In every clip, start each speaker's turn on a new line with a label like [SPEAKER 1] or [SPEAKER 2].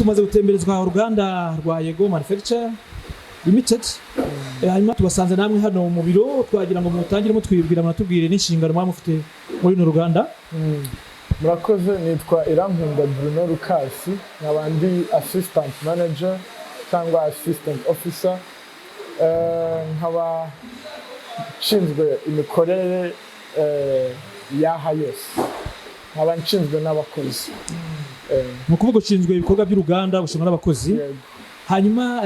[SPEAKER 1] Tumaze gutemberezwa uruganda rwa Yego Manufacture Limited. Hanyuma tubasanze namwe hano mu biro, twagira ngo mutangire mutwibwira, munatubwire n'inshingano mwaba mufite muri runo ruganda.
[SPEAKER 2] Murakoze. Nitwa Irankunda Bruno Lucas, nkaba ndi assistant manager cyangwa assistant officer. Nkaba nshinzwe imikorere y'aha yose, nkaba nshinzwe n'abakozi.
[SPEAKER 1] Ni ukuvuga ushinzwe ibikorwa by'uruganda, ushinzwe n'abakozi.
[SPEAKER 2] Yego.
[SPEAKER 1] Hanyuma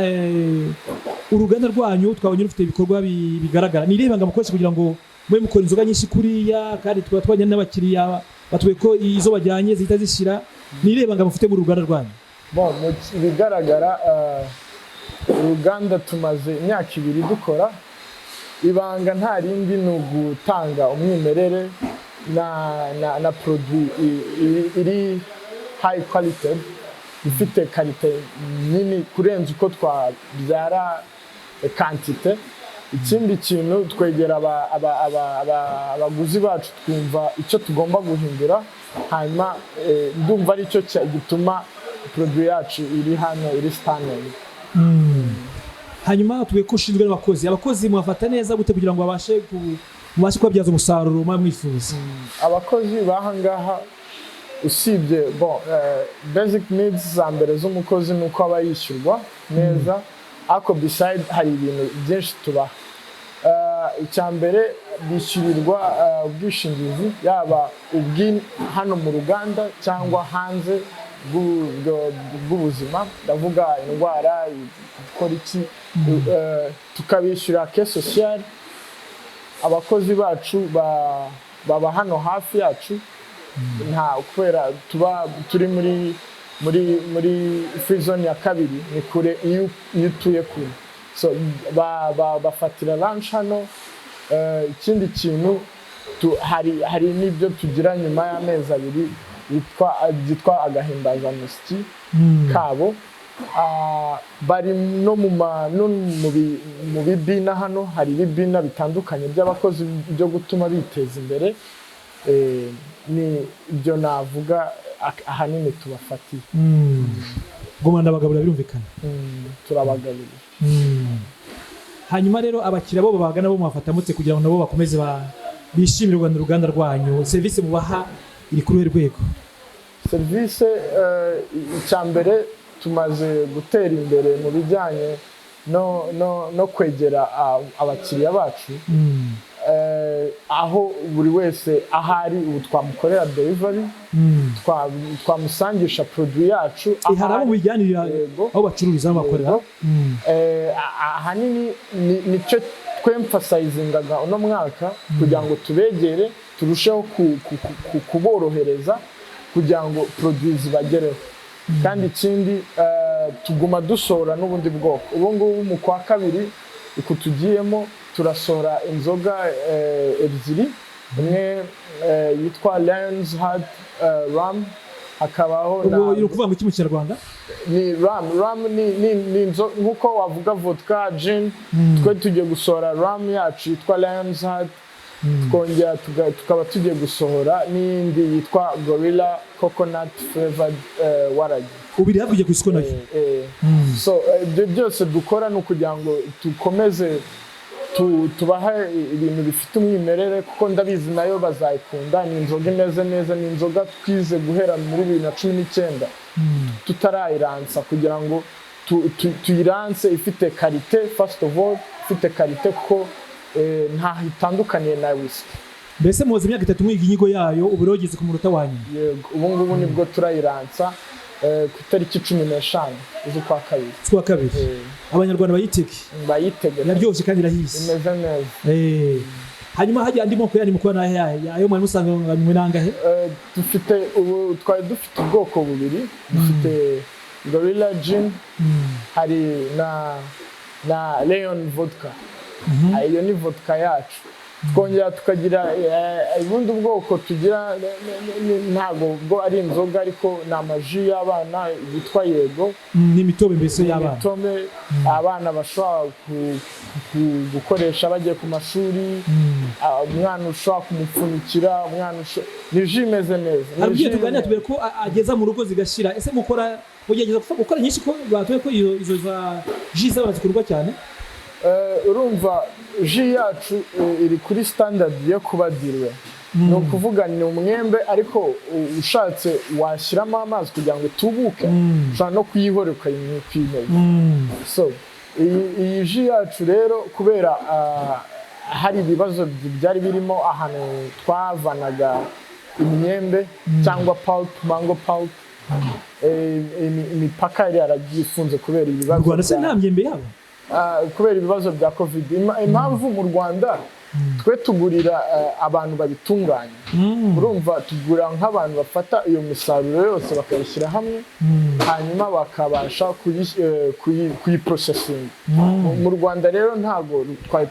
[SPEAKER 1] uruganda rwanyu twabonye rufite ibikorwa bigaragara. Ni irihe banga mukoresha kugira ngo mube mukora inzoga nyinshi kuriya, kandi tukaba twajyanye n'abakiriya batubwiye ko izo bajyanye zihita zishira? Ni irihe banga mufite mu ruganda rwanyu?
[SPEAKER 2] Bon, mu bigaragara, uruganda tumaze imyaka 2 dukora. Ibanga nta rindi, ni ugutanga umwimerere na produit iri high quality, ifite qualité nini kurenza uko twabyara quantité. Ikindi kintu, twegera abaguzi bacu, twumva icyo tugomba guhindura. Hanyuma ndumva aricyo gituma produit yacu iri hano iri standard.
[SPEAKER 1] Hanyuma tubwiye ko ushinzwe n'abakozi. Abakozi mubafata neza gute kugira ngo mubashe kubabyaza umusaruro muba mwifuza?
[SPEAKER 2] Abakozi b'aha ngaha, usibye, bon, basic needs za mbere z'umukozi ni uko aba yishyurwa neza, ariko beside hari ibintu byinshi tubaha. Icya mbere, bishyurirwa ubwishingizi, yaba ubwi hano mu ruganda cyangwa hanze bw'ubuzima, ndavuga indwara, gukora iki, tukabishyura caisse sociale. Abakozi bacu baba hano hafi yacu, nta kubera tuba turi muri free zone ya kabiri, ni kure iyo utuye kure. So bafatira lunch hano. Ikindi kintu, hari n'ibyo tugira nyuma y'amezi 2 byitwa agahimbazamusyi kabo. Bari no mu ma no mu bi- mu bibina. Hano hari ibibina bitandukanye by'abakozi byo gutuma biteza imbere. Ni ibyo navuga ahanini tubafatiye.
[SPEAKER 1] Guma ndabagaburira, birumvikana.
[SPEAKER 2] Turabagaburira.
[SPEAKER 1] Hanyuma rero abakiriya bo babagana bo mubafata mute kugira ngo nabo bakomeze bishimire uruganda rwanyu? Serivisi mubaha iri kuri uruhe rwego?
[SPEAKER 2] Serivisi, icya mbere, tumaze gutera imbere mu bijyanye no kwegera abakiriya bacu, aho buri wese ahari ubu twamukorera delivery, twamusangisha produit yacu
[SPEAKER 1] Hari abo
[SPEAKER 2] ahari.
[SPEAKER 1] mubijyanirira
[SPEAKER 2] Yego.
[SPEAKER 1] aho bacururiza, aho bakorera?
[SPEAKER 2] Yego. Ahanini nicyo twemphasizingaga uno mwaka, kugira ngo tubegere, turusheho kuborohereza kugira ngo produit zibagereho. Kandi ikindi, tuguma dusohora n'ubundi bwoko. Ubu ngubu mu kwa kabiri uku tugiyemo, turasohora inzoga ebyiri: imwe yitwa Lions Heart Rum, hakabaho na
[SPEAKER 1] Ubwo iri ukuvuga ngo iki mu Kinyarwanda?
[SPEAKER 2] Ni rum. Rum ni nkuko wavuga vodka, gin. Twe tugiye gusohora rum yacu yitwa Lions Heart, twongera tukaba tugiye gusohora n'iyindi yitwa Gorilla Coconut Flavored Waragi.
[SPEAKER 1] Ubu iri hafi kujya ku isoko nayo?
[SPEAKER 2] So ibyo byose dukora ni ukugira ngo dukomeze tubahe ibintu bifite umwimerere, kuko ndabizi nayo bazayikunda. Ni inzoga imeze neza, ni inzoga twize guhera muri 2019 tutarayiransa, kugira ngo tuyiranse ifite qualité first of all, ifite qualité, kuko ntaho itandukaniye na whisky.
[SPEAKER 1] Mbese mumaze imyaka 3 mwiga inyigo yayo, ubu rero ugeze ku munota wa nyuma?
[SPEAKER 2] Yego, ubu ngubu nibwo turayiransa, ku itariki 15 z'ukwa kabiri.
[SPEAKER 1] Z'ukwa kabiri. Abanyarwanda bayitege.
[SPEAKER 2] Bayitege.
[SPEAKER 1] Iraryoshye kandi irahise.
[SPEAKER 2] Imeze neza.
[SPEAKER 1] Hanyuma hajya andi moko yandi mukora n'ayahe? Ayo mwari musanzwe n'angahe?
[SPEAKER 2] Dufite, ubu twari dufite ubwoko bubiri: dufite Gorilla Gin, hari na Leon Vodka. Iyo ni vodka yacu. Twongera tukagira ubundi bwoko tugira, ntabwo bwo ari inzoga, ariko ni amaji y'abana yitwa Yego.
[SPEAKER 1] Ni imitobe mbese y'abana.
[SPEAKER 2] Imitobe abana bashobora gukoresha bagiye ku mashuri. Umwana ushobora kumupfunyikira, umwana ni jus imeze neza. Ni
[SPEAKER 1] Hari ubwiye
[SPEAKER 2] jus
[SPEAKER 1] tuganira tubere ko ageza mu rugo zigashira. Ese mukora, mugerageza gukora nyinshi, ko batuye ko izo za jus z'abana zikundwa cyane?
[SPEAKER 2] Urumva jus yacu iri kuri standard yo kuba dilué, ni ukuvuga ni umwembe, ariko ushatse washyiramo amazi kugira ngo itubuke, ushobora no kuyihora ukayinywa ukiyimeza. So iyi jus yacu rero, kubera hari ibibazo byari birimo ahantu twavanaga imyembe cyangwa pulp, mango pulp, imipaka yari yaragiye ifunze kubera
[SPEAKER 1] Mu
[SPEAKER 2] ibibazo
[SPEAKER 1] Rwanda se nta myembe yabo?
[SPEAKER 2] Kubera ibibazo bya COVID. Impamvu mu Rwanda twe tugurira abantu babitunganya, urumva tugura nk'abantu bafata iyo misaruro yose bakayishyira hamwe, hanyuma bakabasha kuyiprocessinga. Mu Rwanda rero ntabwo twari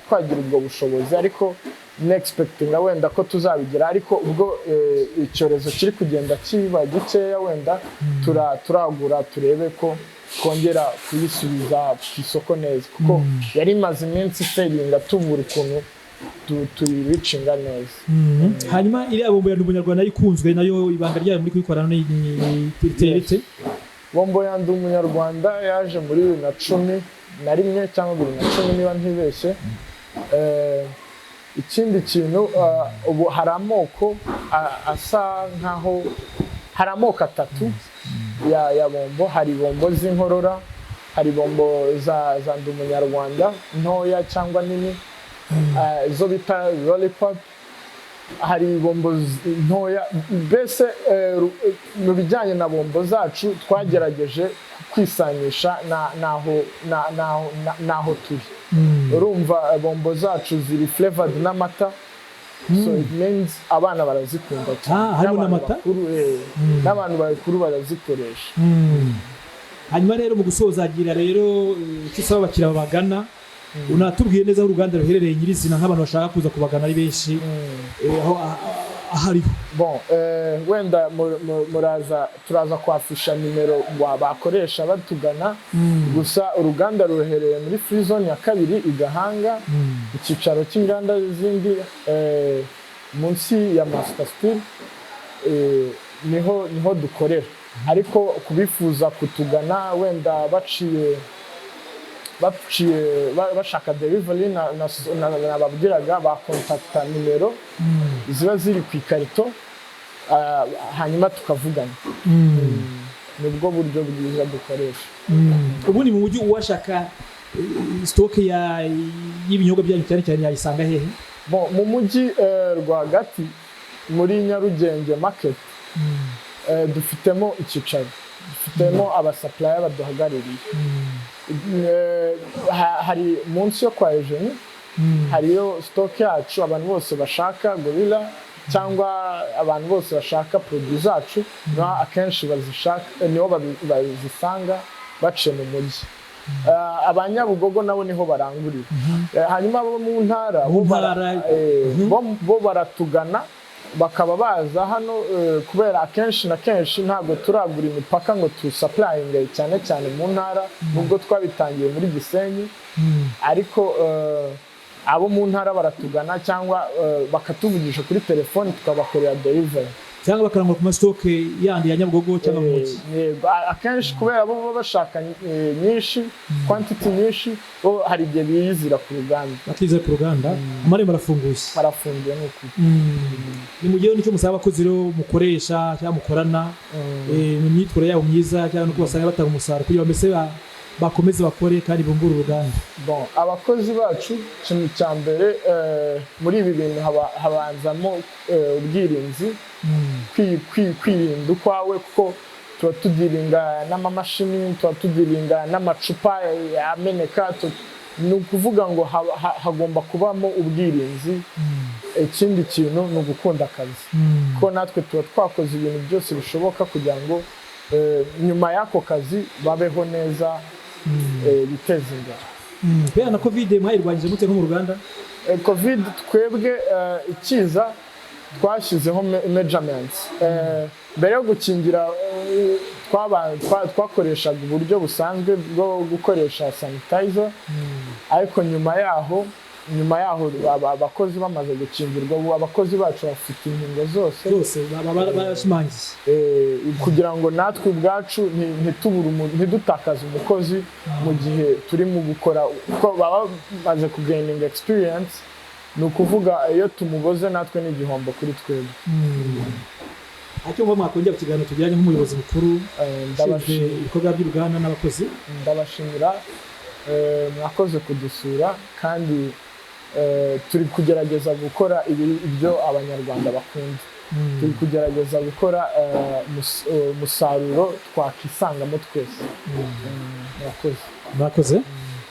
[SPEAKER 2] twagira ubwo bushobozi, ariko nexpectinga wenda ko tuzabigira, ariko ubwo icyorezo kiri kugenda kiba gikeya, wenda turagura turebe ko twongera kuyisubiza ku isoko neza, kuko yari imaze iminsi ifailinga, tubura ukuntu tuyiricinga neza.
[SPEAKER 1] Hanyuma iriya bombo ya Ndi Umunyarwanda ikunzwe nayo, ibanga ryayo muri kuyikora ni riteye rite?
[SPEAKER 2] Bombo ya Ndi Umunyarwanda yaje muri 2011 cyangwa 2010 niba ntibeshye. Ikindi kintu, ubu hari amoko asa nkaho hari amoko atatu ya bombo. Hari bombo z'inkorora, hari bombo za Ndi Umunyarwanda ntoya cyangwa nini, izo bita lollipop, hari bombo ntoya. Mbese mu bijyanye na bombo zacu twagerageje kwisanisha n'aho turi. Urumva bombo zacu ziri flavored n'amata, so it means abana barazikunda cyane.
[SPEAKER 1] Ah, harimo
[SPEAKER 2] N'abantu
[SPEAKER 1] n'amata?
[SPEAKER 2] bakuru, n'abantu bakuru barazikoresha.
[SPEAKER 1] Hanyuma rero mu gusoza, gira rero icyo usaba abakiriya babagana, unatubwiye neza aho uruganda ruherereye nyirizina, nk'abantu bashaka kuza kubagana ari benshi, aho ahariho.
[SPEAKER 2] Bon, wenda muraza, turaza kwafisha nimero bakoresha batugana. Gusa uruganda ruherereye muri free zone ya kabiri i Gahanga, icyicaro cy'inganda zindi, munsi ya Master Steel, niho dukorera. Ariko kubifuza kutugana wenda baciye bashaka delivery, nababwiraga bakontakta nimero ziba ziri ku ikarito, hanyuma tukavugana. Nibwo buryo bwiza dukoresha.
[SPEAKER 1] Ubundi mu mujyi uwashaka stock y'ibinyobwa byanyu cyane cyane yayisanga hehe?
[SPEAKER 2] Bon, mu mujyi rwagati muri Nyarugenge Market, dufitemo icyicaro, dufitemo abasupplier baduhagarariye. Hari munsi yo kwa Eugenie, hariyo stock yacu. Abantu bose bashaka Gorilla cyangwa abantu bose bashaka produit zacu, niho akenshi bazishaka, niho bazisanga baciye mu mujyi. Abanyabugogo nabo niho barangurira. Hanyuma abo mu ntara
[SPEAKER 1] Mu
[SPEAKER 2] bo
[SPEAKER 1] ntara,
[SPEAKER 2] bo baratugana bakaba baza hano, kubera akenshi na kenshi ntabwo turagura imipaka ngo tusupplyinge cyane cyane mu ntara, nubwo twabitangiye muri Gisenyi. Ariko abo mu ntara baratugana cyangwa bakatuvugisha kuri telefoni, tukabakorera delivery.
[SPEAKER 1] Cyangwa bakarangura ku mastock yandi ya Nyabugogo cyangwa mu mujyi.
[SPEAKER 2] Yego, akenshi kubera bo baba bashaka nyinshi, quantity nyinshi, bo hari igihe biyizira ku ruganda.
[SPEAKER 1] Bakiza ku ruganda, amarembo arafunguye.
[SPEAKER 2] Barafunguye, ni ukuri.
[SPEAKER 1] Ni mu gihe nicyo musaba abakozi rero mukoresha cyangwa mukorana, mu myitwarire yabo myiza cyangwa nuko basanga batanga umusaruro, kugira ngo mbese bakomeze bakore kandi bungure uruganda.
[SPEAKER 2] Bon, abakozi bacu, ikintu cya mbere, muri ibi bintu habanzamo ubwirinzi, kwirinda ukwawe, kuko tuba tudealinga n'amamashini, tuba tudealinga n'amacupa ameneka. Ni ukuvuga ngo hagomba kubamo ubwirinzi. Ikindi kintu ni ugukunda akazi, kuko natwe tuba twakoze ibintu byose bishoboka kugira ngo nyuma y'ako kazi babeho neza, biteze imbere.
[SPEAKER 1] Kubera na COVID, mwayirwanyije mute nko mu ruganda?
[SPEAKER 2] COVID twebwe ikiza twashyizeho measurements. Mbere yo gukingira twakoreshaga uburyo busanzwe bwo gukoresha sanitizer, ariko nyuma yaho abakozi bamaze gukingirwa, ubu abakozi bacu bafite inkingo zose.
[SPEAKER 1] Zose barashimangiye.
[SPEAKER 2] Kugira ngo natwe ubwacu ntidutakaze umukozi mu gihe turimo gukora, kuko baba bamaze kugaininga experience. Ni ukuvuga iyo tumuboze natwe ni igihombo kuri twebwe.
[SPEAKER 1] Icyo mva mwakongera ku kiganiro tugiranye nk'umuyobozi mukuru ushinzwe ibikorwa by'uruganda n'abakozi?
[SPEAKER 2] Ndabashimira, mwakoze kudusura kandi turi kugerageza gukora ibyo Abanyarwanda bakunda. Turi kugerageza gukora umusaruro twakisangamo twese. Murakoze.
[SPEAKER 1] Mwakoze.